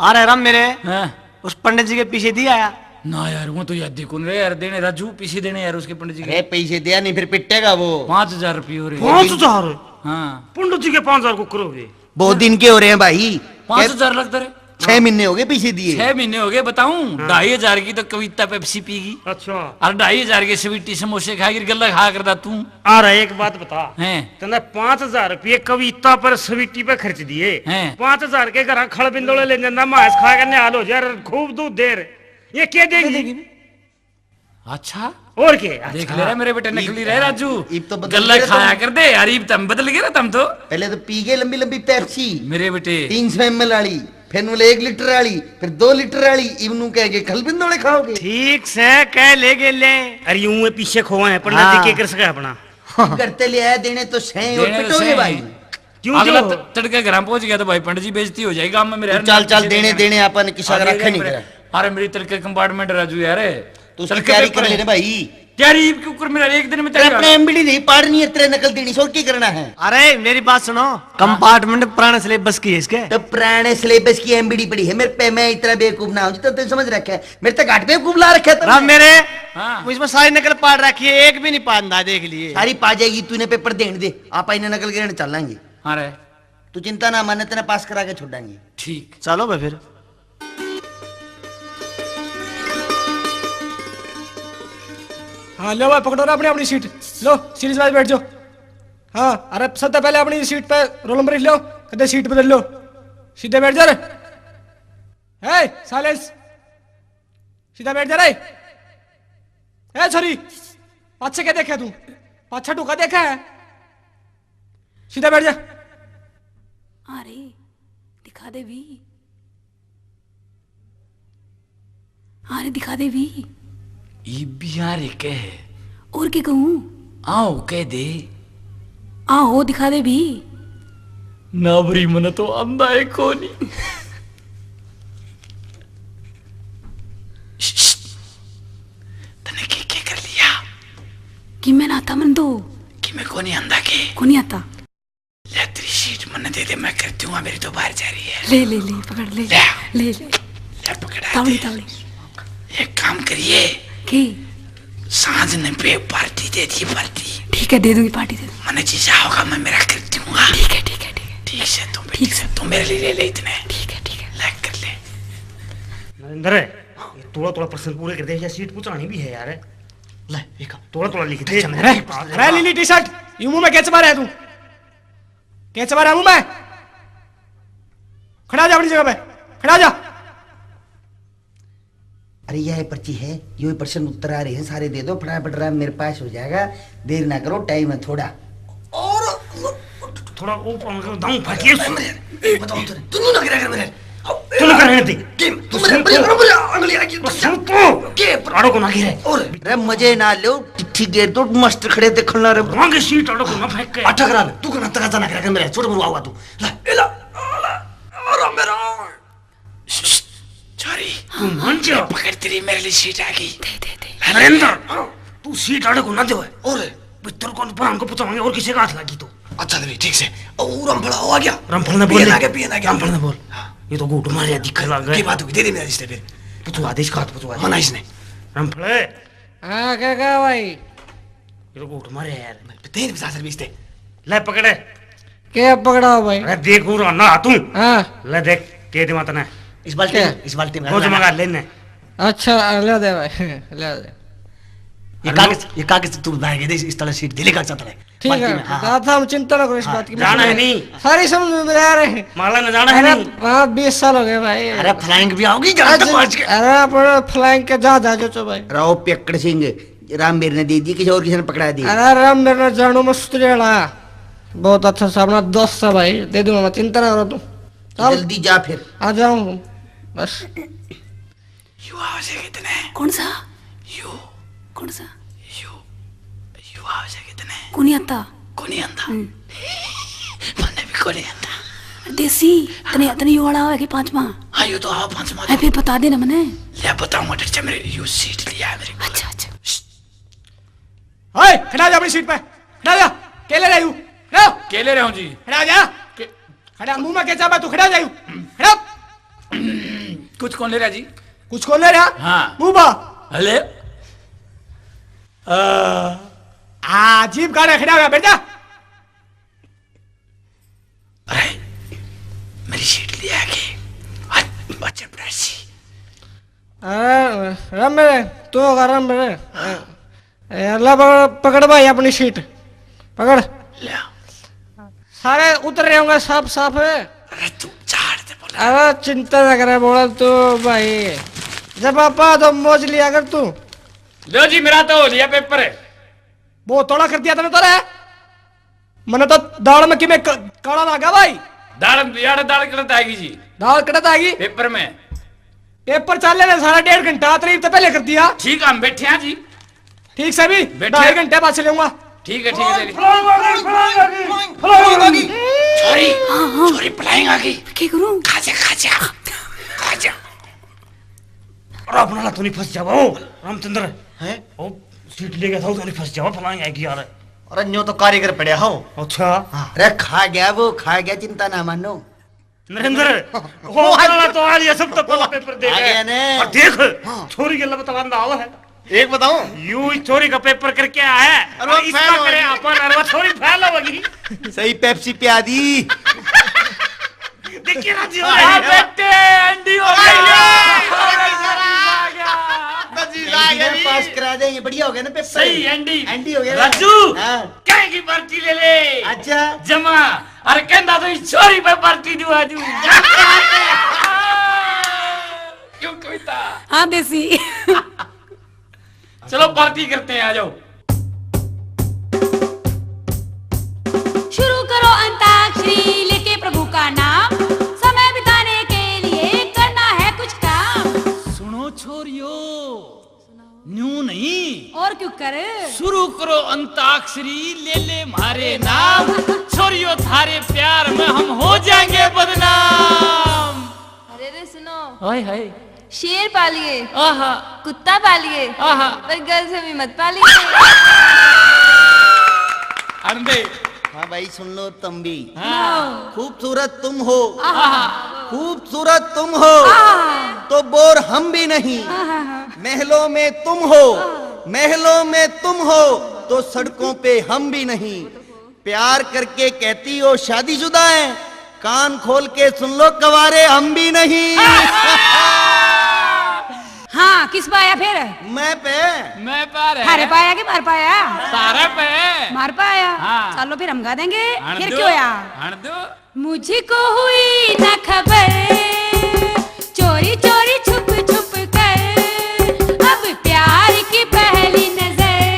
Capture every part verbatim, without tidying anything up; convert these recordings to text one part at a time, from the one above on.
आ रहा राम मेरे, हाँ। उस पंडित जी के पीछे दिया आया? ना यार, वो तो याद ही कौन रहे यार, देने राजू, पीछे देने यार उसके पंडित जी के। अरे पैसे दिया नहीं, फिर पिटेगा वो। पाँच हजार रुपये हो रहे। पाँच हजार? हाँ। पंडित जी के पाँच हजार को करोगे? बहुत दिन के हो रहे हैं भाई। पाँच हजार लगता रे। छह महीने हो गए पीछे दिए। छह महीने हो गए, बताऊं? हाँ। ढाई हजार की तो कविता पेप्सी पीगी। अच्छा। और ढाई हजार के स्वीटी समोसे खाएगी, गल्ला खा करदा तू। आ रहा, एक बात बता। हैं? तने पाँच हजार रुपये कविता पर स्वीटी पे खर्च दिए। हैं? पाँच हजार के घर खल बिंदोले ले जाना, मांस खा के निहाल हो जा, खूब दूध दे रे। ये क्या देगी? अच्छा। और के? देख अच्छा। ले रे मेरे बेटे, नकली रहे राजू। इब तो बदल गल्ला गए तुम। खाया कर दे यार, इब तुम बदल गए ना तुम तो। पहले तो पी गए लंबी लंबी पेप्सी। मेरे बेटे। तीन सौ एम एल वाली, फिर बोले एक लीटर वाली, फिर दो लीटर वाली, इब नू कह के खल बिंदोले खाओगे। ठीक से कह ले गेले। अरे यूं है पीछे खोआ है, पंडित जी हाँ। के कर सका अपना। घर ते ले आया देने तो सही और देने तो पिटोगे सही। भाई। क्यों अगला जो? त-, तड़के घर पहुंच गया तो भाई पंडित जी बेइज्जती हो जाएगी गांव में मेरे तू यार, चल, चल, देने, देने अपन किसा अरे रखे नहीं मेरे, करे। अरे मेरी तड़के कंपार्टमेंट राजू यार। तो उसकी तड़के तैयारी पेपर कर है। लेने भाई। तैयारी क्यों कर मेरा एक दिन में तेरे तैयार? अपने एमबीडी नहीं पाड़नी है, तेरे नकल देनी से और की करना है? अरे मेरी बात सुनो, कंपार्टमेंट पुराने सिलेबस की है इसके। तो पुराने सिलेबस की एमबीडी पड़ी है मेरे पे, मैं इतना बेवकूफ ना हूं जितना तू समझ रखा है। मेरे तक घाट बेवकूफ ला रखा है तुमने। राम मेरे, हाँ। इसमें सारी नकल पाड़ रखी है, एक भी नहीं पांदा, देख लिए। सारी पा जाएगी, तूने पेपर देने दे, आप इन्हें नकल गिरने चल लेंगे। हाँ रे। तू चिंता ना माने, तेने पास करा के छोड़ेंगे। ठीक। चलो भाई फिर। हाँ, लो भाई, पकड़ो ना अपनी, अपनी सीट। लो, सीरीज वाइज बैठ जाओ। हाँ, अरे सबसे पहले अपनी सीट पे रोल नंबर लिख लो, कदे सीट बदल लो। सीधे बैठ जा रे। ए, साइलेंस। सीधा बैठ जा रे। ए छोरी, पाछे क्या देखा तू? पाछे टुका देखा है? सीधा बैठ जा। अरे, दिखा दे भी। अरे, दिखा दे भी। ये भी आ रे कह। और के कहूँ? आओ कह दे। आओ दिखा दे भी। ना बरी, मने तो आंदा है कोनी। तने के, के कर लिया? कि मैं ना आता मन दो। कि मैं कोनी आंदा के? कोनी आता। ले तेरी सीट मन्ने दे दे, मैं कर दूंगा, मेरी तो बाहर जा रही है। ले, ले, ले, पकड़ ले। ले। ले, ले। ले पकड़ा तावड़ी, दे। तावड़ी। एक काम करिए। की? सांझ ने पे पार्टी दे दी, पार्टी। ठीक है, दे दूंगी, पार्टी दे दूंगी। मन्ने जीजा होगा, मैं मेरा कर दूंगा। ठीक है, ठीक है, ठीक है। ठीक से, तुम ठीक से। तुम मेरे लिए ले ले इतने। ठीक है, ठीक है। ले कर ले। नरेंद्र, ये थोड़ा, थोड़ा प्रश्न पूरे कर दे, ये सीट पहुंचानी भी है यार। ले, एक थोड़ा, थोड़ा लिख दे। अच्छा, मेरे अरे, पास अरे, लीली टी शर्ट, यूं मुंह में कैच मारा है तू? कैच मारा मुंह में? खड़ा जा अपनी जगह पे, खड़ा जा। अरे, यह पर्ची है, यो प्रश्न उत्तर आ रहे हैं, सारे दे दो फटाफट, राम मेरे पास हो जाएगा, देर ना करो, टाइम है थोड़ा। और थोड़ा वो पाऊंगा, दाऊं फट ये। ए, बताओ तो, तू ना करे कर मेरे। तू ना करे नहीं। गेम, तू मेरे, मेरे, मेरे, मेरे, अगली आगे। बस सुन तू। के? आड़ो को ना गिरे। और रे मजे ना लो, टिट्ठी गेर तो मस्त खड़े देखण ला रे। मांगे सीट आड़ो को ना फेंक के। अटक रहा, तू करना तका ना करे कर मेरे, छोटे मुंह आवा तू। ला, ए ला, ला, ला, मेरा। श्श, श्श, छोरी। तू मान जा। पकड़, तेरी मेरे लिए सीट आ गई। दे, दे, दे। नरेंद्र, तू सीट आड़े को ना दे। और भीतर कौन पर हमको पहुंचावांगे और किसी का हाथ लगी तो। अच्छा, नहीं, ठीक से। ओ, रामफल आ गया। रामफल ने बोल। पीएन आ गया, पीएन आ गया। रामफल ने बोल। हाँ। ये तो घूट मार दिखने लग गए। की बात हुई? दे दे मेरा रिश्ते फिर। पूछवा दे इसका हाथ, पूछवा दे। मना इसने। रामफल। हाँ, क्या कहा भाई? ये तो घूट मारे यार। तेरे भी सासर भी इसते। ले पकड़े। क्या पकड़ा हो भाई? अरे देख, वो रहा ना तू। हाँ। ले देख, के दे तने। इस बाल्टी क्या? में, इस बाल्टी में। वो जो मंगा लेने। अच्छा, ले दे भाई, ले दे। ये अरे कागज, ये कागज तू लाएगा, दे इस तरह सीट दे ले कागज तले। ठीक बाल्टी है, में, हाँ, हाँ। दादा, हम चिंता ना करो इस हाँ, बात की। जाना है नहीं। सारी समझ में आ रहे हैं। माला ने जाना है अरे, नहीं। हाँ, बीस साल हो गए भाई। अरे, फ्लाइंग भी आओगी, जरा अरे, तक पहुंच के। अरे, अपना फ्लाइंग के जा, जा, जो, जो भाई। राव पियक्कड़ सिंह, रामबीर ने दे दी, किसी और किसी ने पकड़ा दी। अरे, रामबीर ने जानू मस्त रेला। बहुत अच्छा सा अपना दोस्त है भाई, दे दूंगा मैं, चिंता ना करो तुम। चल। जल्दी जा फिर। आ जाऊँ बस। यू आवश्यक इतने। कौन सा? यू। कौन सा? यू। यू आवश्यक इतने। कोनी आता। कोनी आंदा। हम्म। मन्ने भी कोनी आंदा। देसी, तने, तने यू वाला आवे के पांचवा? हाँ, यू तो आवा पांचवा। ए, फिर बता देना मने। ले बताऊंगा, डर जा मेरे, यू सीट लिया है मेरे। अच्छा, अच्छा। श्श्श। ओए, खड़ा जा अपनी सीट पे। खड़ा जा। के ले रहे हो? खड़ा। के ले रहे हो जी? खड़ा जा। के- खड़ा, मुंह में कैचा बा, तू खड़ा जा। खड़ा। कुछ कौन ले रहा जी? कुछ कौन ले रहा? हाँ। मुंह बा। हले। आ। आ, जीभ काढ़े खड़ा हो गया, बैठ जा। अरे, मेरी सीट ले आके। हट, बच्चे प्रेसी। अरे, राम मेरे, तू होगा राम मेरे। ए, ला पकड़, पकड़ भाई अपनी सीट, पकड़। ले। सारे उतर रहे होंगे साफ साफ। अरे तू झाड़ दे बोला। अरे चिंता ना करे बोला तू भाई। जब पापा तो मौज लिया कर तू। लो जी, मेरा तो हो लिया पेपर। बहुत तोड़ा कर दिया तने तो रे। मने तो दाल में किमे क-, काला लागा भाई। दाल, यार दाल कड़त आएगी जी। दाल कड़त आएगी? पेपर में। पेपर चल रहे सारा डेढ़ घंटा, तरीफ तो पहले कर दिया। ठीक, हम बैठे हैं जी। ठीक से भी बैठे ढाई हैं। घंटे बाद चलूंगा। ठीक है, ठीक है, चलिए। छोरी, हाँ, हाँ। छोरी, flying आ गई। क्या करूँ? खा जा, खा जा, खा जा। अरे अपना ला तो नहीं फंस जावा, ओ रामचंद्र। हैं? ओ सीट ले गया था, तो नहीं फंस जावा, flying आ गई यार। अरे न्यू तो कारीगर पड़या हो। अच्छा। हाँ। अरे खा गया वो, खा गया, चिंता ना मानो। नरेंद्र, वो अपना ला तो आ लिया, सब तो पहला पेपर दे आ गया। गया ने। और देख, हाँ। छोरी के लब तलांदा आवा है। एक बताऊं? यू इस छोरी का पेपर करके आया है। अरे और वो इसका fail करे होगी। अपन, अरे वो छोरी fail होगी। सही Pepsi पिया दी। देखिए ना जी, हाँ, अरे बेटे, एंडी हो गया। अरे, अजीज आ गया। अजीज आ गया जी। पास करा दे, ये बढ़िया हो गया ना पेपर। सही, एंडी। एंडी हो गया। राजू, हाँ। कहीं की पार्टी ले ले। अच्छा। जमा। अरे कहंदा तो इस छोरी पे पार्टी दूं आजू। क्यों कविता? हाँ देसी। चलो पार्टी करते हैं, आ जाओ। शुरू करो अंताक्षरी लेके प्रभु का नाम, समय बिताने के लिए करना है कुछ काम। सुनो छोरियो, न्यू नहीं। और क्यों करे? शुरू करो अंताक्षरी, ले ले म्हारे नाम। छोरियो, थारे प्यार में हम हो जाएंगे बदनाम। अरे रे सुनो। हाय हाय। शेर पालिए। आहा। कुत्ता पालिए। आहा। पर गलतफहमी मत पालिए। अंधे। हाँ भाई, सुन लो तुम भी। हाँ। खूबसूरत तुम हो। आहा। खूबसूरत तुम हो। आहा। तो बोर हम भी नहीं। आहा। महलों में तुम हो, हाँ। महलों में तुम हो, तो सड़कों पे हम भी नहीं। प्यार करके कहती हो शादीशुदा है, कान खोल के सुन लो, कवारे हम भी नहीं। हाँ, किस पाया फिर? मैं पे। मैं पा रहे। थारे पाया कि मार पाया? तारा पे। मार पाया। हाँ। चलो फिर हम गा देंगे। हण फिर दो, क्यों या? हण दो। मुझको हुई न खबर, चोरी चोरी छुप छुप कर, अब प्यार की पहली नजर।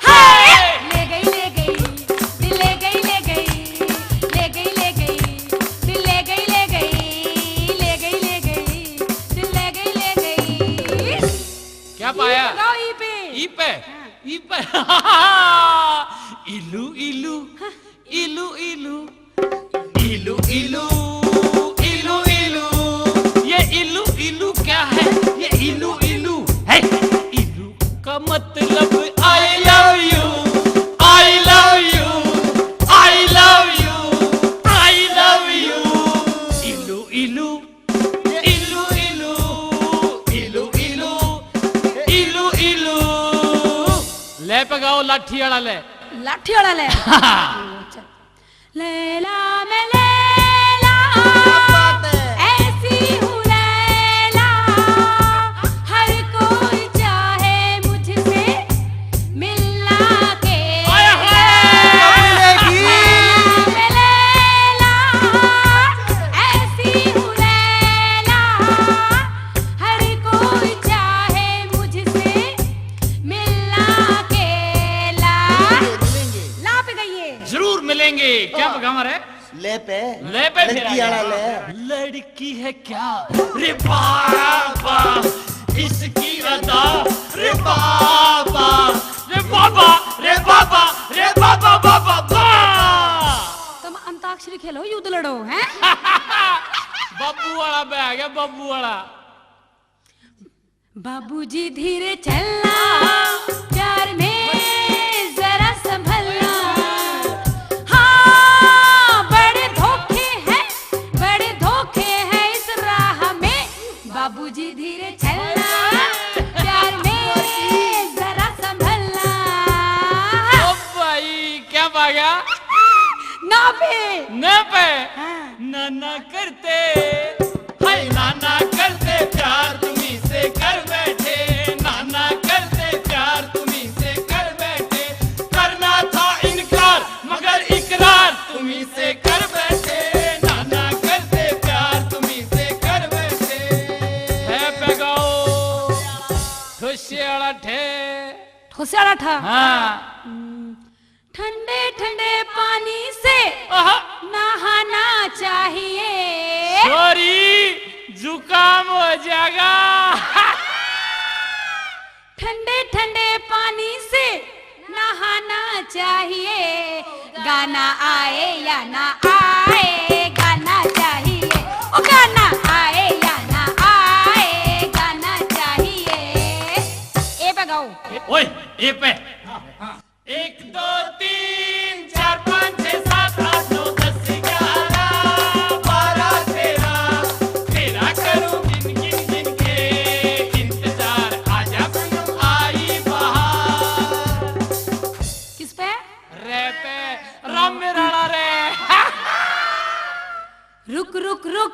हाय! ले गई, ले गई, दिल ले गई, ले गई, ले गई, ले गई, दिल ले गई, ले गई, ले गई, ले गई, दिल ले गई, ले गई। क्या पाया? ई पे गाओ, ई पे। ई पे? हाँ। ई पे। इलू, इलू। हाँ। इलू इलू, इलू इलू, इलू इलू। ये इलू इलू क्या है? ये इलू इलू है। इलू का मतलब I love you, I love you, I love you, I love you। इलू इलू, इलू इलू, इलू इलू, इलू इलू। ले पे गाओ लाठी वाला ले। लाठी वाला ले। लैला मैं लैला, क्या बात है? ऐसी हूँ लैला, हर कोई चाहे मुझसे मिलना के। आया है। लैला मैं लैला, ऐसी हूँ लैला, हर कोई चाहे मुझसे मिलना के ला। मिलेंगे, मिलेंगे। ला पे गई है। जरूर मिलेंगे। क्या हाँ। बगावर है? ले पे। ले पे फिर लड़की आ गया। वाला ले। लड़की है क्या? रे बाबा, इसकी अदा। रे बाबा, रे बाबा, रे बाबा, रे बाबा, बाबा, बा। तुम अंताक्षरी खेलो, युद्ध लड़ो, हैं? बाबू वाला पे आ गया, बाबू वाला। बाबूजी धीरे चलना, प्यार में जरा संभलना। हाँ, बड़े धोखे हैं, बड़े धोखे हैं इस राह में। बाबूजी धीरे चलना, प्यार में जरा संभलना। ओ भाई, क्या भागा? ना पे। ना पे। हाँ। ना ना करते, हाय ना ना करते प्यार तुम्ही से कर बैठे, ना ना करते प्यार तुम्ही से कर बैठे, करना था इनकार मगर इकरार तुम्ही से कर बैठे, ना ना करते प्यार तुम्ही से कर बैठे। है पे गाओ, ठोसे वाला ठे। ठोसे वाला ठा। हाँ। हम्म, ठंडे ठंडे पानी से आहा। नहाना चाहिए। सॉरी, जुकाम हो जाएगा। ठंडे ठंडे पानी से नहाना चाहिए। गाना आए या ना आए, गाना चाहिए। ओ गाना आए या ना आए, गाना चाहिए। ए पे गाओ। ए, ओए, ए पे। एक, दो, तीन, चार, पाँच, छः, सात, आठ, नौ, दस, ग्यारह, बारह, तेरह, तेरह करूँ गिन, गिन, गिन के इंतजार, आजा सनम आई बहार। किस पे? रे पे, राम मेरा रे। रुक रुक रुक,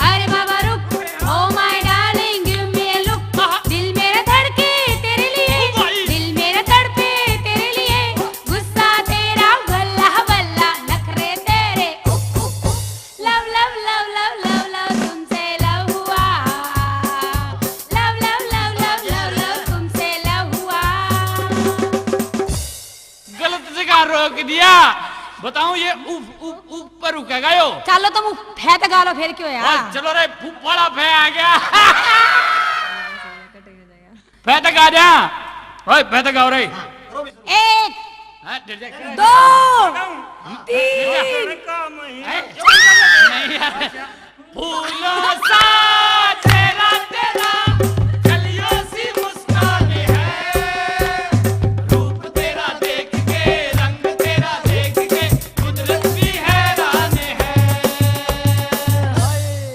अरे बाबा रुक, oh my darling, give me a look। दिल मेरा धड़के तेरे लिए, दिल मेरा तड़पे तेरे लिए, गुस्सा तेरा वल्ला वल्ला, नखरे तेरे उफ उफ उफ। Love love love love love love, तुमसे love हुआ। Love love love love love love, तुमसे love हुआ। गलत जगह रोक दिया। बताऊं, ये उफ उफ उफ पर रुकेगा यो। चलो तुम उफ फे तो गा लो, फिर क्यों यार? और चलो रे, फूफाड़ा फे आ गया। फे तक आ जा। ओए, फे तक आओ रे। एक, हाँ, डर जा। दो, तीन। हैं? नहीं यार। फूलों सा चेहरा तेरा, कलियों सी मुस्कान है। रूप तेरा देख के, रंग तेरा देख के, कुदरत भी हैरान है।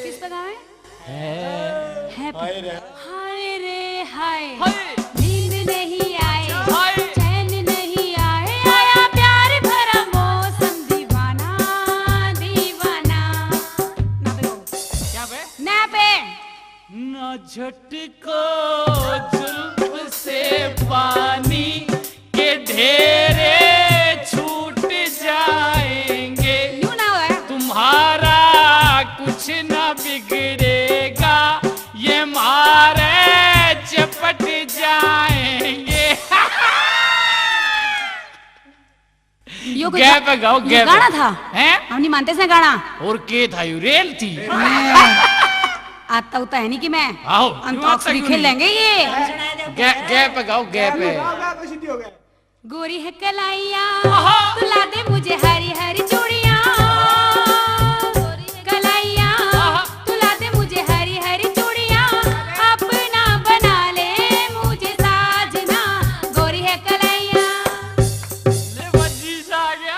किस पे गावे? है। हाय रे। हाय रे हाय। हाय। नींद नहीं आए, हाय। चैन नहीं आए, आया प्यार भरा मौसम, दीवाना, दीवाना। ना पे। क्या बे? ना पे। ना झटको जुल्फ से पानी के ढेरे छूट जाएंगे। यूं ना होए। तुम्हारा कुछ ना बिगड़ेगा, ये मारे चपट जाएंगे। यो कोई गै गा-, पे गाओ, यो गै पे। गाना था? हैं? हम नहीं मानते इसने गाना। और के था, यू रेल थी? आता उता है नहीं कि मैं। आओ, क्यों अंताक्षरी आता क्यों खेल नहीं? लेंगे ये। गै, गै पे गाओ, गै पे। गोरी है कलाइया, आहा। तू ला दे मुझे हरी हरी चूड़ियां। कलाइया, आहा। तू ला दे मुझे हरी हरी चूड़ियां। अपना बना ले मुझे साजना, गोरी है कलाइया। ले बा, जीजा आ गया।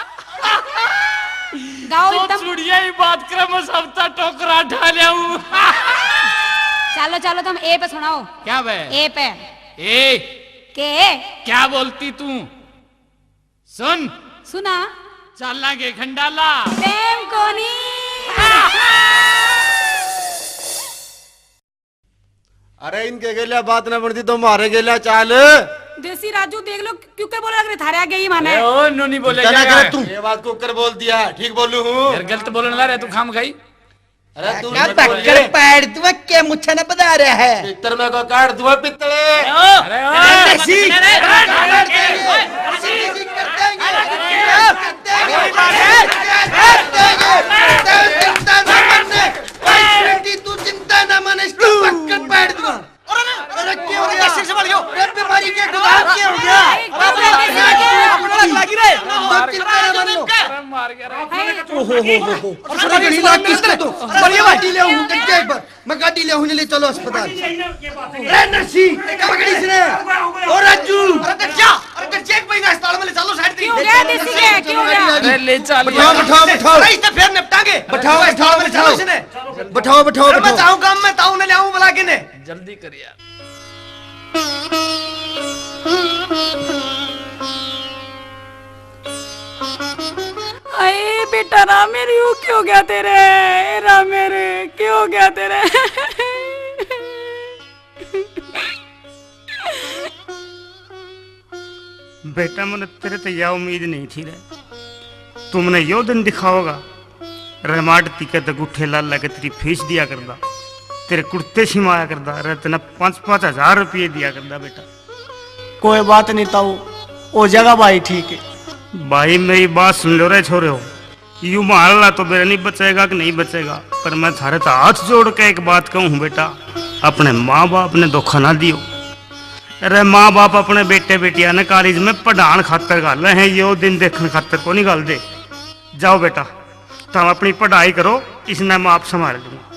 गाओ तो एकदम। चुड़िया ही बात करे, मैं सबका टोकरा उठा लिया हूँ। चलो, चलो, तुम ए पे सुनाओ। क्या बे? ए पे। ए। के? क्या बोलती तू? सुन। सुना। चाला के खंडाला। प्रेम कोनी। अरे इनके गेल्या बात ना बनती तो मारे गेल्या चाल। देसी राजू देख लो, क्यों कर बोला लग रहे थारे आगे ही माने। अरे ओ, न्यू नहीं बोले क्या? करे तू? ये बात को कर बोल दिया, ठीक बोलू हूँ। यार गलत बोलने ला रहे तू खाम खाई। अरे तू क्या मत बोल तक्कर ये। पैर तू के मुच्छा ना बता रहा है। पित्तर में को काट दूंगा पित्तले। अरे ओ। अरे देसी। अरे, अरे, अरे, अरे, अरे, तू चिंता ना मन, इसका पक्का पैर दूंगा। अरे, अरे, क्या हो गया? सिर संभालियो। अरे, बीमारी के गुलाब क्या हो गया? अरे, अरे, अरे, अरे, लगी रे। तू चिंता ना मन लो। अरे, मार गया रे। ओहो, हो, हो, हो। अरे, साला गड़ी लाग किसको तो? अरे, बढ़िया भाई। गाड़ी ले आऊं, डंडे एक बार। मैं गाड़ी ले आऊं, ले चलो अस्पताल। अरे, नर्सी, पकड़ी इसने। ओ, राजू। अरे, डट जा। अरे, डट जा, एक भाई ने अस्पताल में ले चलो, साइड पे। क्यों गया देसी के? क्यों गया? अरे, ले चल। बैठाओ, बैठाओ, बैठाओ। अरे, इसने फिर निपटांगे। बैठाओ, बैठाओ, अस्पताल में ले चलो बैठाओ। इसने। बैठाओ, बैठाओ, अरे, मैं बैठाओ। जाऊं काम में, ताऊ ने ले आऊं बुला के ने। जल्दी कर यार। आए बेटा राम मेरे, यू क्यों हो गया तेरे? ए राम मेरे, क्यों हो गया तेरे? बेटा, मैंने तेरे ते या उम्मीद नहीं थी रे। तू मने यो दिन दिखाओगा। रे माड़ती के तो गुट्ठे ला ला के तेरी फीस दिया करदा, तेरे कुर्ते सिमाया करदा, रे तने पाँच पाँच हजार रुपये दिया करदा बेटा। कोई बात नहीं ताऊ, हो जाएगा भाई ठीक। भाई, मेरी बात सुन लो रे छोरे हो, यू मारला तो मेरा नहीं बचेगा कि नहीं बचेगा, पर मैं थारे तो हाथ जोड़ के एक बात कहूँ हूँ बेटा, अपने माँ बाप ने धोखा ना दियो। अरे, माँ बाप अपने बेटे बेटिया ने कॉलेज में पढ़ाण खातर घाले हैं, यो दिन देखण खातर को नहीं घालदे। जाओ बेटा, तुम अपनी पढ़ाई करो, इसने मैं आप संभाल लूंगा।